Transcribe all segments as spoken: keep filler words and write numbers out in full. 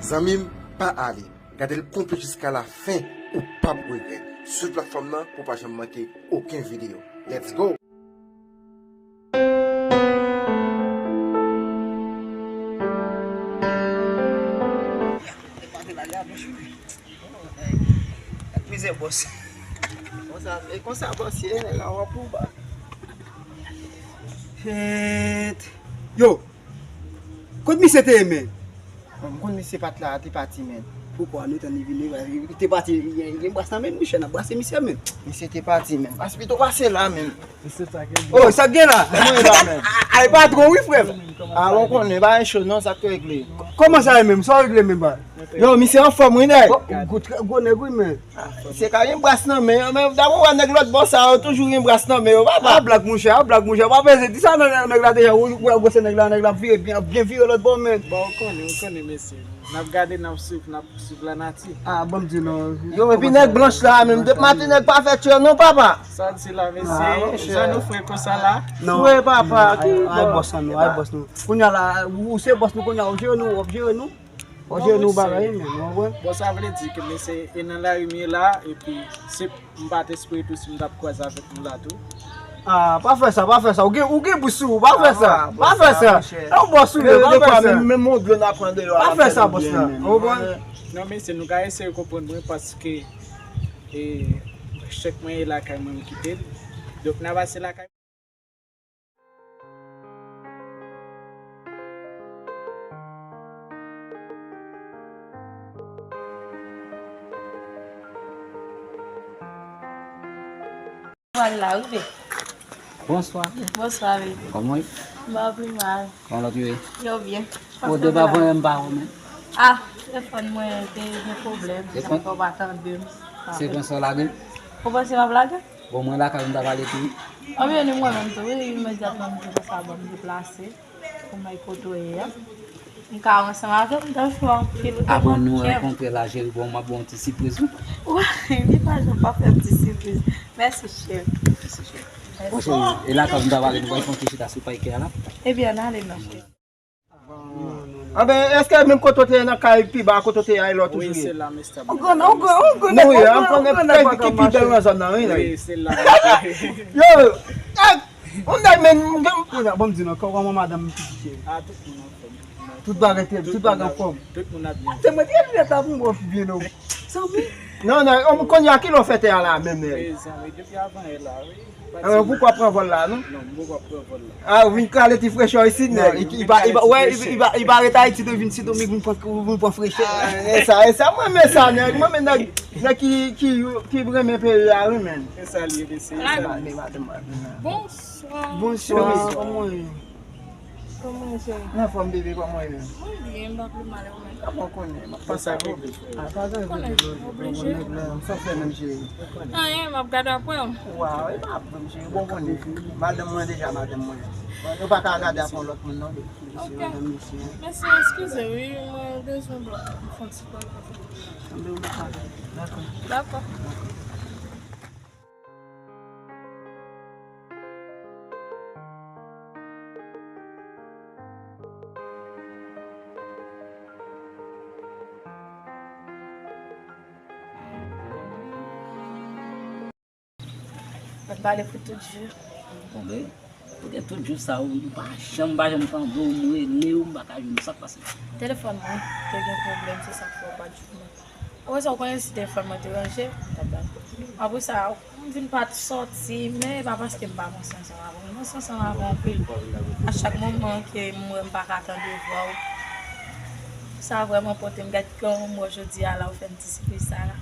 Zanmi m, pa ale. Gade l konplit jiska la fen, ou p ap regrèt. Swiv platfòm nan pou w pa janm manke okenn videyo. Let's go! Mizè bòs. Konsa, e konsa bòs ye, nèg la wè pou ba. Shit. Yo, kot misye te ye, men? Bon, m konn misye pa t la, te pati, men. Poukwa nou tann li vini, li te pati, li gen bras nan men, monchè, n ap brase misye, men. Misye te pati, men. Pas pito pase la, men. Oh, sa k gen la? Mwen la, men. Ay, patwon, wi, frè m. A, bon, konnen, pa gen cho, non, sa k regle. Kòman sa ye menm? Sa w regle menm, ba? Yo, misye anfòm, wi, nèg. Gwo, gwo, gwo nèg, wi, men. Se ka gen bras nan men yo, men dabò wè nèg lòt bò sa yo toujou gen bras nan men yo, papa. A blag, monchè, a blag, monchè. Pa peze, di sa nan nèg la deja, ou wè gwosè nèg la, nèg la ap vire byen, ap byen vire lòt bò, men. Bon, ou konnen, ou konnen, mesye. N ap gade, n ap swiv, n ap swiv lanati. A, bon, m di non. Yo, epi nèg blanch la, menm, depi maten nèg pa fè tchè, non, papa. Sa w di la, mesye, jan nou fre konsa la. Non. Fre, papa, ki ay, bòs nou, ay, bòs nou. Kounye a la, ou se bòs nou, kounye a, w ap jere nou, w ap jere nou. Bon, se nou bagay, men, nou konprann? Bon, sa vle di ke mesye e nan lari m ye la, epi se m pa t espere tou si m t ap kwaze avèk nou la tou. Ah, pa fè sa, pa fè sa. Ou gen, ou gen bous sou ou, pa fè sa. Pa fè sa. E yon bòs ou ye, pa fè sa. Menm, menm yon dlo n ap pran deyò a. Pa fè sa, bòs la. Ou konprann? Non, mesye, nou ka eseye konprann mwen paske, e, chèk mwen e lakay mwen m kite l. Donk, n a pase lakay. Pral la, wi, bebe. Bonswa. Bonswa, bebe. Kòman w ye? M pa pi mal. Kòman lòt yo ye? Yo byen. Ou de pa voye m pa ou menm. Ah, telefòn mwen te gen pwoblèm. Se konsa w pa tande m. Se konsa w lage m? Ou panse m ap lage? Bon, mwen lakay ou m ta pale tou wi. Anben, ni mwen menm tou wi, imedyatman m te konsa bon, m deplase pou m al kote w ye a. M ka ansanm avè w, m ta fè w anpil. Avan nou rankontre la, cheri, bon, m ap ba w yon ti sipriz wi. Wi, li pa janm pa fè m ti sipriz. Mèsi, cheri. Mèsi, cheri. Bon, cheri, e lakay ou m ta pale, nou pral fè yon ti chita sou pay kè a la. Ebyen, ann ale non, cheri. Anben, èske menm kote w te ye nan kay pi ba, kote w te ye a, e la w toujou ye? Wi, se la, mesye. Ou konnen, ou konnen, ou konnen, ou konnen, ou konnen, ou konnen ki pi bèl nan zòn nan, wi, nèg. Wi, se la, mesye. Yo, eh, yon nèg, men, m gen, bon, bon, m di non, kòman madanm m pitit ye? Ah, tout moun anfòm. Tout bagay te, tout bagay anfòm. Tout moun ap byen. Se mwen ki gen linèt la pou m wè w pi byen, non. Zanmi. Non, non, kounye a ki lè w fè tè a la menm, nèg? Wi, zanmi, depi avan yè la, wi. Anben, ou poko pran vòl la, non? Non, m poko pran vòl la. Ah, ou vin kale ti frechè isit, nèg. Li pa, li pa, wè, li pa, li pa ret Ayiti, li vin Sendomeng, vin pran, vin pran frechè. Ah, e sa, e sa, mwen renmen sa, nèg. Mwen renmen nèg, nèg ki, ki, ki renmen peyi a, wi, men. E sa li ye, mesye, e sa li ye. Bonswa. Bonswa, kòman w ye? Kòman w ye, cheri? Anfòm, bebe, kòman w ye menm? Mwen byen, m pa pi mal, e ou menm? Kòman w konnen? M ap pase avè w. Ah, pa gen, bebe, bon, bon nèg la, sa w fè menm, cheri? Anyen, m ap gade apre w. Waw, e pa pwoblèm, cheri, bon, konnen. Madanm mwen deja, madanm mwen. Bon, nou pa ka gade apre yon lòt moun, non, bebe. Ok. Mesye, eskize, wi, mwen bezwen ba w fon ti kòl. Dakò. Dakò. Mwen pale pou tout jou. Bon, ben, kote tout jou sa yo, m pa janm, m pa janm tande w, m rele w, m pa ka jwenn w, sa k pase? Telefòn mwen te gen pwoblèm, se sa k fè w pa t jwenn mwen. Apre sa, ou konnen si telefòn mwen te ranje, m t ap ba. Apre sa, m vin pa t sòti, men e pa paske m pa panse ansanm avè w. M panse ansanm avè w anpil. A chak moman ke m wè m pa ka tande vwa w, sa vrèman pote m. Gad kòman m wè w jodi a la, ou fè m ti sipriz sa la.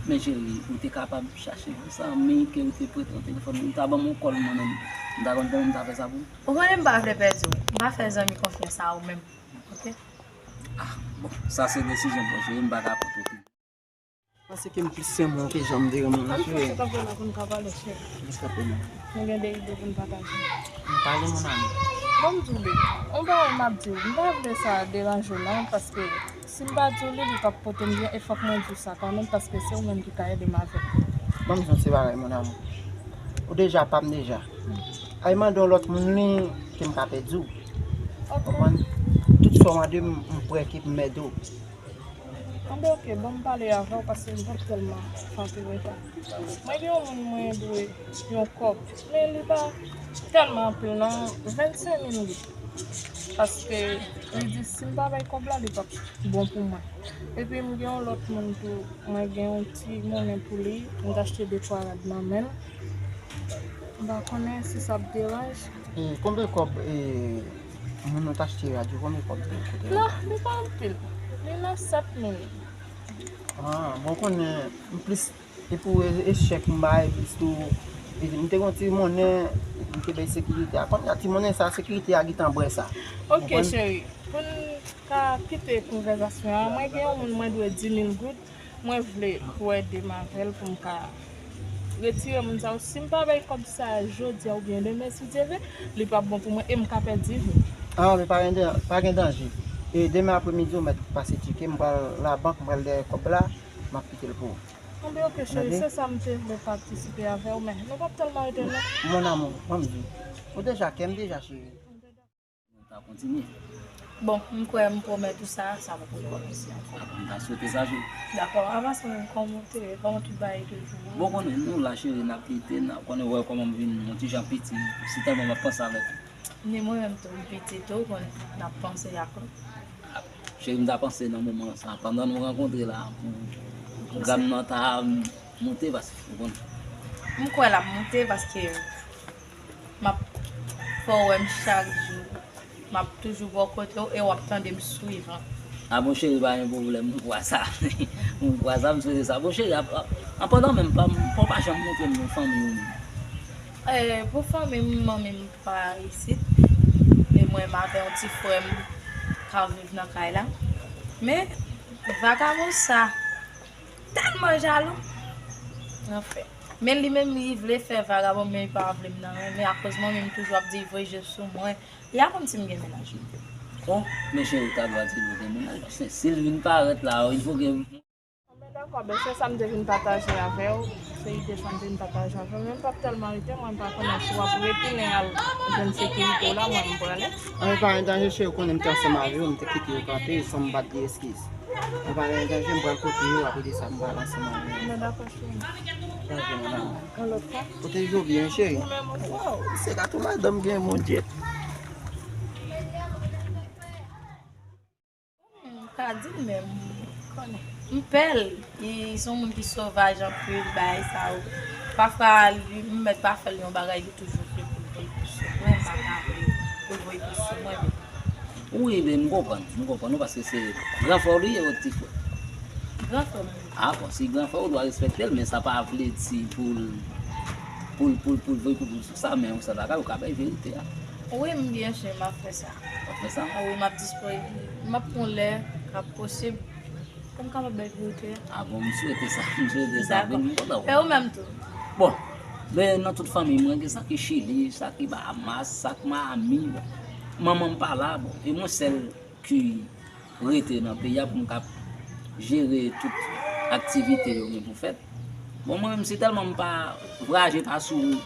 Men cheri, ou te kapab chache yon zanmi ke ou te prete yon telefòn, ou ta ban m yon kòl mwen menm. M ta konn kòman m ta fè sa pou ou. Ou konnen m pa vle pèdi w. M pa fè zanmi konfyans a ou menm. Ok? Ah, bon, sa se desizyon pa w, cheri, m pa ka kont ou. Panse ke m plis renmen w ke jan m te renmen w la, cheri. Ann fè sa kanpe la pou n ka pale, cheri. Ann kanpe la. Nou gen de ide pou n pataje. Ann pale, mon amour. Bon, m di w, bebe, yon bagay m ap di w, m pa vle sa deranje w non, paske si m pa di w li, li p ap pote m byen, e fòk mwen di w sa kanmenm, paske se ou menm ki ka ede m avè l. Ban m di w yon ti bagay, mon amour. Ou deja pa m deja. Ay mande yon lòt moun li, ke m ka pèdi w. Ou konprann? Tout sa w mande m, m prè ke m ede w. Anben, oke, ban m pale avè w paske m p ap tèlman fè anpil reta. Mwen gen yon moun mwen dwe yon kòb, men li pa tèlman anpil non, vennsenk mil goud. Paske li di si m pa bay kòb la, li p ap bon pou mwen. Epi m gen yon lòt moun tou, mwen gen yon ti monnen pou li, m t achte de twa rad nan men l. M pa konnen si sa ap deranje. E konbyen kòb e moun ou t achte rad yo, konbyen kòb li koute? Non, li pa anpil. Li nan sèt mil. Ah, bon, konnen m plis, e pou e, e chèk m bay plis tou. E m te gen yon ti monnen, m te bay sekirite a. Kounye a ti monnen sa, sekirite a gentan bwè sa. Oke, cheri. Pou n ka kite konvèzasyon an, mwen gen yon moun mwen dwe dis mil goud. Mwen vle pou w ede m avè l pou m ka retire moun sa yo. Si m pa bay kòb sa jodi a oubyen demen, si Dye vle, li p ap bon pou mwen e m ka pèdi vi m. Ah, men pa gen, pa gen danje. E demen apremidi, ou mèt pase tcheke m, m pral labank, m pral dèyè kòb la, m ap kite l pou ou. Anben, oke, cheri, se sa m te vle patisipe avè w, men nou p ap tèlman rete, non. Mon amour, ban m di w. Ou deja kè m deja, cheri. Nou ta kontinye. Bon, m kwè m pwomèt ou sa, sa poko kòmanse ankò. Apre m ta swete sa, cheri. Dakò, anvan sa menm, kòman w te ye? Kòman tout bagay toujou? Bon, konnen nou la, cheri, n ap lite, n ap konnen, wè kòman m vin yon ti jan piti, si tèlman m ap panse avèk ou. Ni mwen menm tou, m piti tou, konnen n ap panse ak ou. Cheri, m ta panse nan moman sa, pandan nou rankontre la, pou gam nan ta moute, paske, ou konn. M kwè l ap moute, paske m ap fè w wè m chak jou. M ap toujou bò kote w e w ap tande m swivan. A bon, cheri, pa gen pwoblèm, m kwè sa. M kwè sa, m swete sa. Bon, cheri, ap, ap, an pandan menm, pa, pa w pa janm montre m non fanmi w menm. E, pou fanmi m, manmi m pa isit. E mwen, m avè yon ti frè m k ap viv nan kay la. Men, vagabon sa, tèlman jalou. Anfen. Men li menm, li vle fè vagabon, men li pa vle m nan men. Men akoz mwen menm, toujou ap di vre je sou mwen. Li a konn si m gen mennaj. Oh, men cheri, ou ta dwe di nou gen mennaj. Paske si l vin parèt la, il faut que... Anben, dakò, ben, se sa m te vin pataje avè w. Se ide sa m te vin pataje avè w. Men m p ap tèlman rete, mwen m pa konnen si w ap retounen al jwenn sekirite w la, mwen m prale. Anben, pa gen danje, cheri, ou konnen m te ansanm avè w, m te kite yo kanpe san m pa t gen eskiz. Mwen pa gen danje, m pral kote yo, apre de sa, m pral ansanm avè yo. Mwen dakò, cheri. Chanje, mon amour. Yon lòt fwa. Ou te jwe byen, cheri. Ou menm osi. Waw, se gato madanm gen, mon Dye. M ka di l, men m konnen. M pè l. Li se yon moun ki sovaj anpil, bagay sa yo. Pafwa, li, m mèt pa fè l yon bagay, li toujou vle pou l voye kou sou mwen, m pa ka vle pou l voye kou sou mwen, men Wi, men m konprann, m konprann ou, paske se gran frè w li ye, ou ti frè. Gran frè m. A, bon, si gran frè w, ou dwa respekte l, men sa pa vle di pou l, pou l, pou l, pou l voye kou sou sa, men ou sa bagay, ou ka bay verite a. Wi, m byen si m ap fè sa. W ap fè sa? A wi, m ap dispoze, m ap pran lè k ap posib. Pou m kapab bay verite a. A bon, m swete sa, m swete sa, men m kontan. E ou menm tou? Bon, men nan tout fanmi mwen, gen sa ki Chili, sa ki Bahamas, sa ki Miami, bon. Manman m pa la, bon, e mwen sèl ki rete nan peyi a pou m ka jere tout aktivite yo gen pou fèt. Bon, mwen menm, si tèlman m pa vwayaje pa sou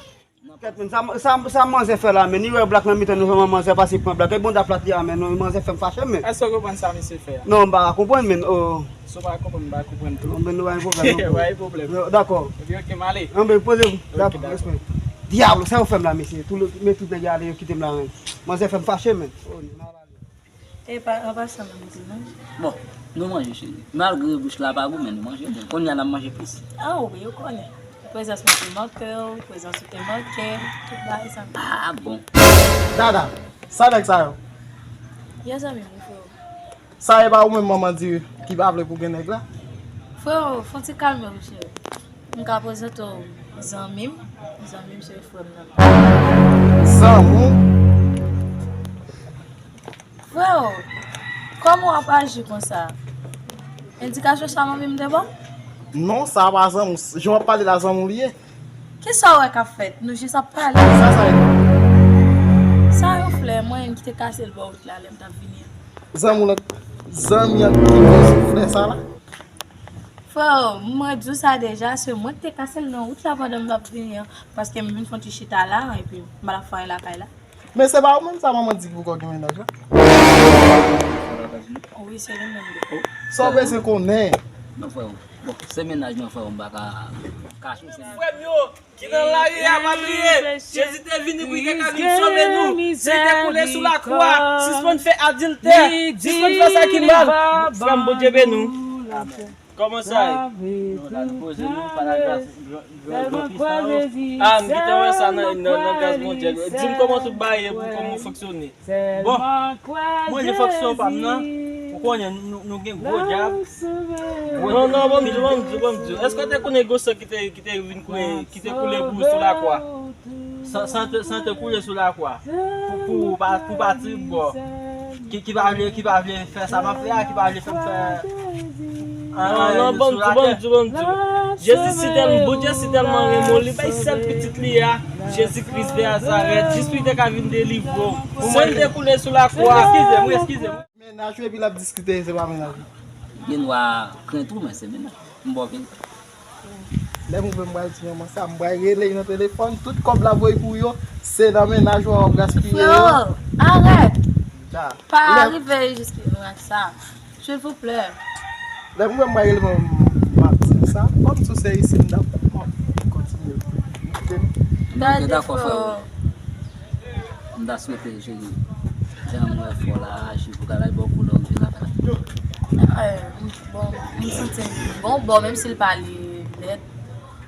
Kèt, men, sa, sa, sa manzè fè la, men, li wè blak nan mitan nou, manzè pase pran blak. E bon, dap la, li a, men, non, manzè fè m fache, men. Èske w konprann sa misye fè a? Non, m pa ka konprann, men, oh. Si w pa konprann, m pa konprann tou. Non, men, nou pa gen pwoblèm, non. Pa gen pwoblèm. Non, dakò. Epi, oke, m ale. Non, men, poze w. Dakò, respè. Dyab, sa yo fè m la, mesye. Tout, men tout nèg yo ale, yo kite m la, men. Manzè fè m fache, men. Oh, n al ale. E pa, an pasan, m di manje. Bon, nou manje, cheri. Malgre bouch la pa gou, men nou manje. Bon, kounye a n ap manje plis. A wi, ou konnen. Prezans mwen te manke w, prezans ou te manke m, tout bagay sa. A bon. Dada, sa nèg sa yo? Ye zanmi m, wi, freo. Sa e pa ou menm manman di ki pa vle pou gen nèg la? Freo, fon ti kalme w, cheri. M ka prezante w zanmi m, zanmi m se frè m nan. Zanmi w? Freo, kòman w ap aji konsa? Endikasyon sa manmi m te ba w? Non, sa pa zanmi w. Jan w ap pale la, zanmi w li ye. Kisa w wè k ap fèt? Nou jis ap pale. Sa, sa ye? Sa yon flè mwen ki te kase l bò wout la lè m t ap vini an. Zanmi w lan, zanmi an ki te sou flè sa la? Freo, mwen di w sa deja, se mwen ki te kase l nan wout la pandan m t ap vini an, paske m vin fè yon ti chita la, epi m al ap fè anyen lakay la. Men se pa ou menm sa manman di ki poko gen mennaj la? Wi, se li menm. Sa w bezwen konnen? Non, frè, bon, se mennaj mwen, frè, m pa ka kache w, se mennaj. Frè m yo, ki nan lari a, pa bliye, Jezi te vini pou li te ka vin sove nou. San te koule sou lakwa, sispann fè adiltè, sispann fè sa ki mal. Frè m, Bondye beni w. Kòman sa ye? Nou la, nou poze, nou pa nan gras, gras, gras, gras. Ah, m gentan wè sa nan, nan, nan gras Bondye. Di m kòman tout bagay ye, pou kòman w fonksyone. Bon, mwen, je fòk sou pa m nan. Ou konnen, nou, nou gen gwo djab. Non, non, ban m di w, ban m di w, ban m di w. Èske w te konnen gwo san ki te, ki te vin koule, ki te koule pou ou sou lakwa? San, san te, san te koule sou lakwa. Pou, pou, pa, pou pati bò. Ki, ki pa vle, ki pa vle fè sa m ap fè a, ki pa vle fè m fè. Non, non, ban m di w, ban m di w, ban m di w. Jezi si tèl, Bondye si tèlman renmen w, li bay sèl pitit li a, Jezi Kris de Nazarèt, jis pou li te ka vin delivre w. San l te koule sou lakwa. Eskize m, wi, eskize m. Mennaj ou epi l ap diskite, se pa mennaj ou. Gen dwa kren tou, men se mennaj. M ba w vin. Lè m rive, m pral di manman sa, m pral rele l nan telefòn, tout kòb la voye pou yo, se nan mennaj ou a w ap gaspiye yo. Freo, arèt! Ja. Pa rive jiske nou ak sa. Silvouplè. Lè m wè m pa rele m, m ap di l sa. Kòm sou se isit m t ap kontinye. Ok, dakò, frè. M ta swete, cheri, jan m wè fò la aji pou travay bò kou lè w vin lakay. Eh, bon, m santi m bon bò, menm si l pale nèt.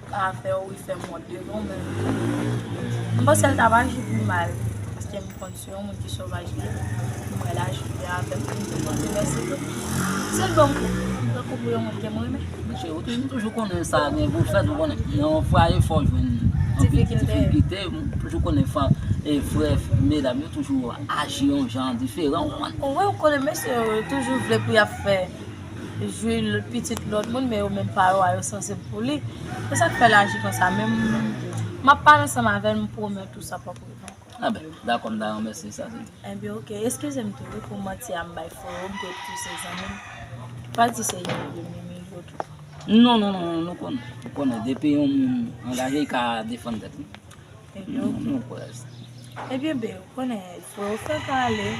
Afè w wi fè m wont devan w, men m panse l t ap aji pi mal, paske m konn se yon moun ki sovaj li ye. M wè l aji byen avè m, m te konn remèsye tou. Se l ban m kou, m pran kou pou yon moun ke m renmen. Mesye, ou tou-, m toujou konnen sa gen pou fèt, ou konnen. Nan yon fwaye fò w jwenn anpil difikilte, m toujou konnen fanm, e frè, medam yo toujou aji yon jan diferan, ou konprann? Wi, ou konnen mesye yo toujou vle pou y ap fè jwi l-, pitit lòt moun, men yo menm pa yo a yo sanse pou li. Se sa k fè l aji konsa. Men m, m ap pale ansanm avè l, m pwomèt ou sa p ap rive ankò. A ben, dakò, m ta renmèsye sa, se. Enben, ok. Eskize m tou, wi, pou manti a m bay Foro, m te di se zanmi m. Pa di se yon de mimi yo tou. Non, non, non, non, nou konnen. Nou konnen. Depi yon moun angaje, li ka defann tèt li. Ebyen, ok. Ebyen, ben, ou konnen, fò w fè pale.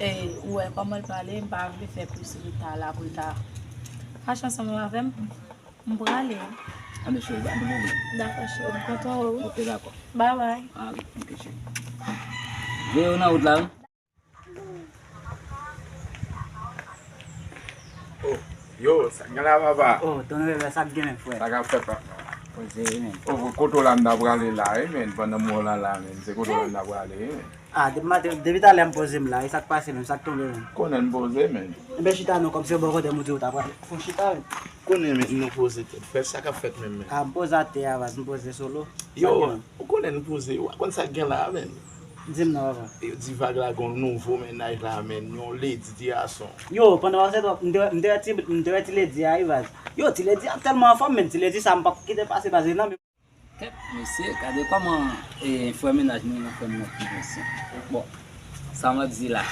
E, ou wè kòman l pale, m pa vle fè plis reta la pou l ta fache ansanm avè m. M prale. Anben, cheri, pa gen pwoblèm. Dakò, cheri, m kontan wè w. Ok, dakò. Bye bye. Ah, ok, cheri. Veye w nan wout la, wi. Oh, yo, sa k gen la, papa? Oh, Ton Revè, sa k gen, men, frè? Sa k ap fèt, papa? Poze, men. Oh, kote w la m ta prale la, wi, men, pandan m wè w la, la, men, se kote w la m ta prale, wi, men. Ah, depi maten, depi talè m poze m la, e sa k pase menm, sa k tonbe menm? Konnen m poze, men. Enben, chita non, kòm se bò kote m ou di w ta prale. Fon chita, men. Konnen, men, nou poze tèt. Frè, sa k ap fèt menm, men? Ah, m poze atè a, baz, m poze solo. Yo, ou konnen n poze, w a konn sa k gen la a, men. Di m non, papa. Yo di Vag la gen yon nouvo mennaj la, men, yon ledi ti gason. Yo, pandan w ap sèt, m te wè, m te wè ti, m te wè ti ledi a, wi, baz. Yo, ti ledi a tèlman anfòm, men, ti ledi sa, m p ap kite pase, baz, e nan men. Kèt, mesye, gade kòman, e, frè mennaj mwen nan frè m nan ki mesye. Bon. Sa m ap di la.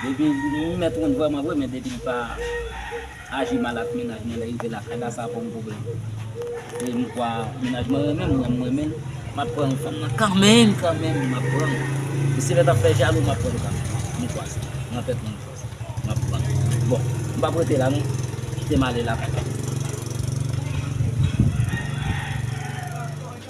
Depi m mèt wont vrèman vre, men depi l pa aji mal ak mennaj mwen lè rive lakay la, sa pa yon pwoblèm. E m kwè mennaj mwen renmen m, mwen m renmen l. M ap pran fanm nan kanmenm, kanmenm, m ap pran l. E si lè t ap fè jalou, m ap pran l kanmenm. M kwè sa. Nan tèt mwen, m kwè sa. M ap pran l. Bon, m p ap rete la non. Kite m ale lakay la.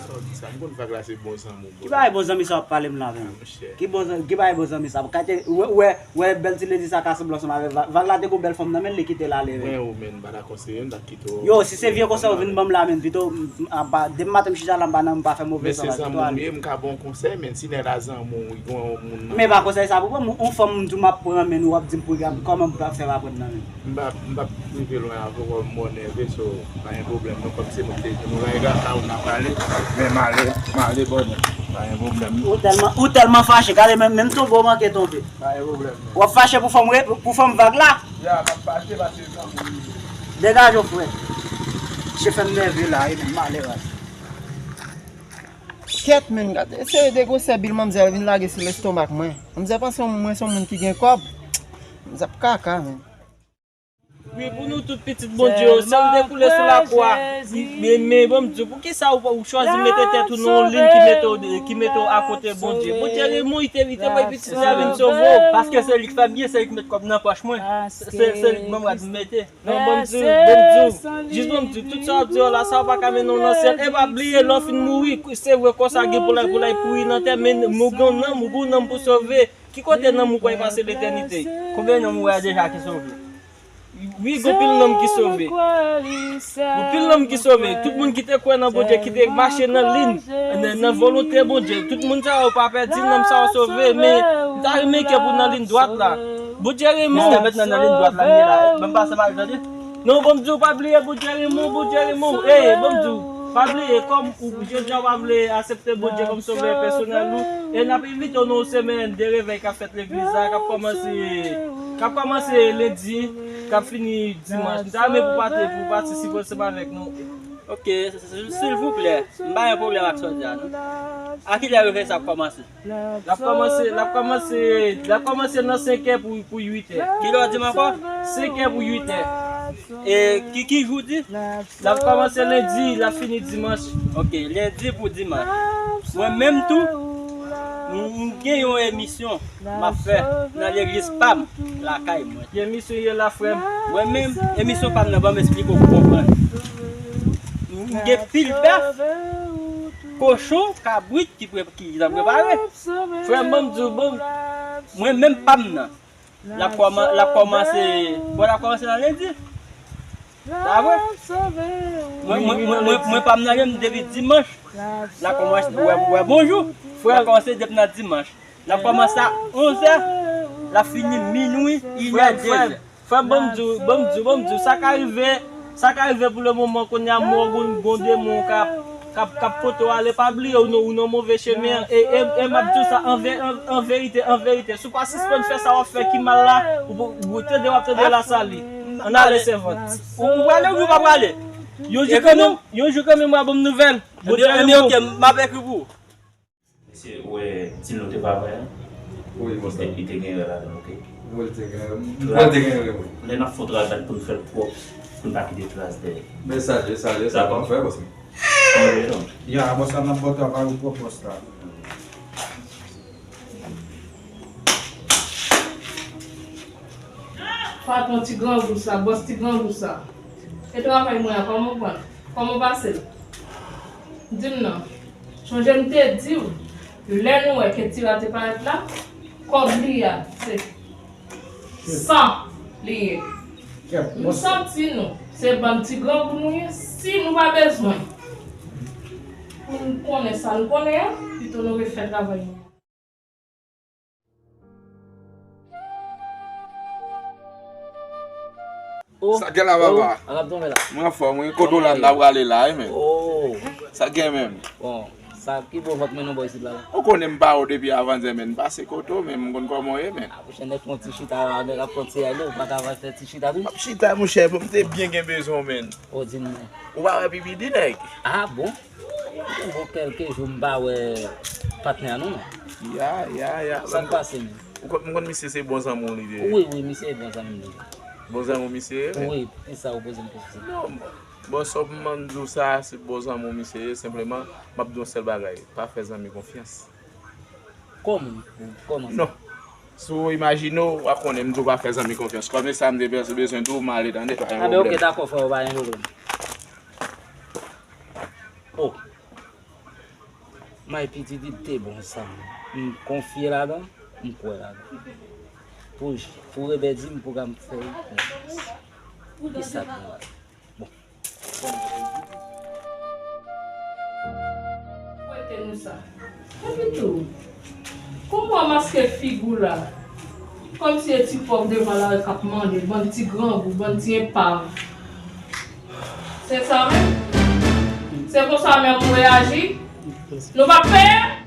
Sa w di sa, m konn Vag la se bon zanmi w. Ki bagay bon zanmi sa w ap pale m la menm? Ah, monchè. Ki bon zan-, ki bagay bon zanmi sa? Kate, wè, wè, wè bèl ti ledi sa ka sanble ansanm avè Vag. Vag la te gon bèl fanm nan men l, li kite l ale, men. Mwen ou menm, m pa ta konseye, m ta kite w. Yo, si se vye konsèy ou vin ban m la menm, pito, m, a, pa, depi maten m chita la, m pa nan, m pa fè move travay, pito ale. Men se zanmi w ye, m ka ba w konsèy, men si nèg la zanmi w, li gon yon moun nan. Men pa konsèy sa pou pran, yon fanm m di w m ap pran, men w ap di m pou gade kòman m ap fè pa pran nan men. M p ap, m p ap rive lwen avè w, m wè w nève, so, pa gen pwoblèm non, kòm se mwen ki te di nou la, e grasa ou n ap ale, men m ale, m ale bònè, pa gen pwoblèm non. Ou tèlman, ou tèlman fache, gade menm, menm tonbe w manke tonbe. Pa gen pwoblèm non. W ap fache pou fanm, pou fanm Vag la? Ya, m ap fache paske fanm ou ye. Degaje w, frè. Che fè m nève la, e menm m ale baz. Kèt, men, gade, se de gwosè bil manmzèl vin lage sou lestomak mwen. Manmzèl panse mwen se yon moun ki gen kòb. Manmzèl ap kaka, men. Wi, pou nou tout pitit Bondye yo, san l dekoule sou lakwa. Men, men bon, m di w, poukisa ou, ou chwazi mete tèt ou nan yon liy ki mete w, ki mete w akote Bondye? Bondye renmen w, li te, li te bay pitit li a vin sove w. Paske se li k fè byen, se li k met kòb nan pòch mwen. Se, se li k ban m rad m mete. Non, bon, m di w, bon, m di w, jis bon, m di w, tout sa w ap di yo la, sa yo pa ka mennen w nan syèl. E pa bliye, lè w fin mouri, se vre kò sa gen pou l al, pou l al pouri nan tè, men ou gen yon nanm, ou gen yon nanm pou sove. Ki kote nanm ou pral pase letènite? Konbyen nanm ou wè deja ki sove? Wi, gen anpil nanm ki sove. Gen anpil nanm ki sove. Tout moun ki te kwè nan Bondye, ki te mache nan liy, nan, nan volonte Bondye. Tout moun sa yo pa pèdi, nanm sa yo sove, men m ta renmen ke pou nan liy dwat la. Bondye renmen w. Mistè, mentnan nan liy dwat la, m ye la. Ban m pase m al tande. Non, bon, m di w, pa bliye, Bondye renmen w, Bondye renmen w. Ey, bon, m di w, pa bliye, kòm ou, jodi a w pa vle aksepte Bondye kòm sovè pèsonèl ou, e n ap envite w nan yon semèn de revèy k ap fèt legliz la, k ap kòmanse, k ap kòmanse lendi, k ap fini dimanch. M ta renmen pou pati, pou patisipe ansanm avèk nou. Ok, silvouplè, m pa gen pwoblèm ak sa w di a, non. A kilè revèy sa ap kòmanse? L ap kòmanse, l ap kòmanse, l ap kòmanse nan senkè pou, pou uitè. Kilè w di m ankò? Senkè pou uitè. E ki, ki jou w di? L ap kòmanse lendi, l ap fini dimanch. Ok, lendi pou dimanch. Mwen menm tou, m, m gen yon emisyon m ap fè nan legliz pa m, lakay mwen. Ki emisyon ye la, frè m? Mwen menm, emisyon pa m nan, ban m esplike w pou w konprann. M gen pil bèf, kochon, kabrit ki pre-, ki t ap prepare. Frè m, ban m di w, ban m. Mwen menm pa m nan. L ap kòman-, l ap kòmanse, bon, l ap kòmanse nan lendi. Sa vre? Mwen, mwen, mwen, mwen, mwen pa m nan, men depi dimanch. L ap kòmanse, wè, wè, bonjou. Frè, l ap kòmanse depi nan dimanch. L ap kòmanse a onzè, l ap fini minwi, inè, dezè. Frè m, ban m di w, ban m di w, ban m di w, sa ka rive, sa ka rive pou le moman kounye a, mò gon, gon demon k ap, k ap, k ap pote w ale, pa bliye ou nan, ou nan move chemen an, e, e, e m ap di w sa, an ve-, an, an verite, an verite, si w pa sispann fè sa w ap fè ki mal la, ou, ou, ou tande, w ap tande lasali. Ann ale, sèvant. Ou, ou prale oubyen ou pa prale? Yon jou kanmenm, yon jou kanmenm, w a ban m nouvèl. Bondye renmen w. Ok, m ap ekri pou ou. Mesye, ou wè, ti nou te pa vre, an? Wi, monchè. Li te, li te gen erè ladan l, oke? Wi, li te gen, m kwè l te gen erè, wi. Lè n ap fè yon travay, fò n fè l pwòp, pou n pa kite tras dèyè. Men sa, sa, sa, sa, dakò? N ap fè, bòs mwen. Ann rejwenn. Ya, bòs la, n ap bò travay ou pwòp, bòs la. Patwon ti grangou sa, bòs ti grangou sa. E travay mwen an, kòman w pran l? Kòman w pase l? Di m non. Sonje m te di w, lè nou wè ke Tira te parèt la, kòb li a, se san li ye. M santi nou, se bann ti grangou nou ye, si nou pa bezwen pou n konnen sa n konnen an, pito nou refè travay nou. Oh, sa gen la, oh, papa? An ap tonbe la. Mwen anfòm, wi. Kote w la, n ta prale la, wi, men. Oh. Sa gen menm? Bon, sa ki bon vant mwen non bò isit la, la? Ou konnen m pa ou depi avanyè, men m pase kote w, men m konn kòman w ye, men. A, pwochèn nèg fè yon ti chita, nèg ap fè yon ti ale, ou pa ka va fè ti chita tou? M ap chita, monchè, pou m te byen gen bezwen w, men. Oh, di m non. Ou pa wè P P D, nèg? Ah, bon? Bon, kèlke jou m pa wè patnè a nou. Ya, ya, ya. Sa k pase menm? Ou konn, m konn misye se bon zanmi w li te ye. Wi, wi, misye e bon zanmi m li ye. Bon zanmi w misye ye, men? Wi, poukisa ou poze m kesyon sa? Non, bon, sa w pou m di w sa, se bon zanmi w misye ye, senpleman, m ap di w yon sèl bagay, pa fè zanmi konfyans. Kòman? Kòman sa? Non. Si w imajine w, w a konnen m di w pa fè zanmi konfyans. Kòm se sa m te bezwen di w, m ale tande, pa gen pwoblèm. A ben, oke, dakò, frè, pa gen pwoblèm. Oh. My P T D te bon sa. M konfye ladan, m kwè ladan. Pou, pou Rebè di m pou ka m fè l konfyans. Ki sa k bon la? Bon. Fwete nou sa. Epi tou, kòman w maske figi w la? Kòmsi e ti pòv devan lari k ap mande, bann ti grangou, bann ti enpav. Se sa menm? Se konsa menm ou reyaji? Nou p ap peye?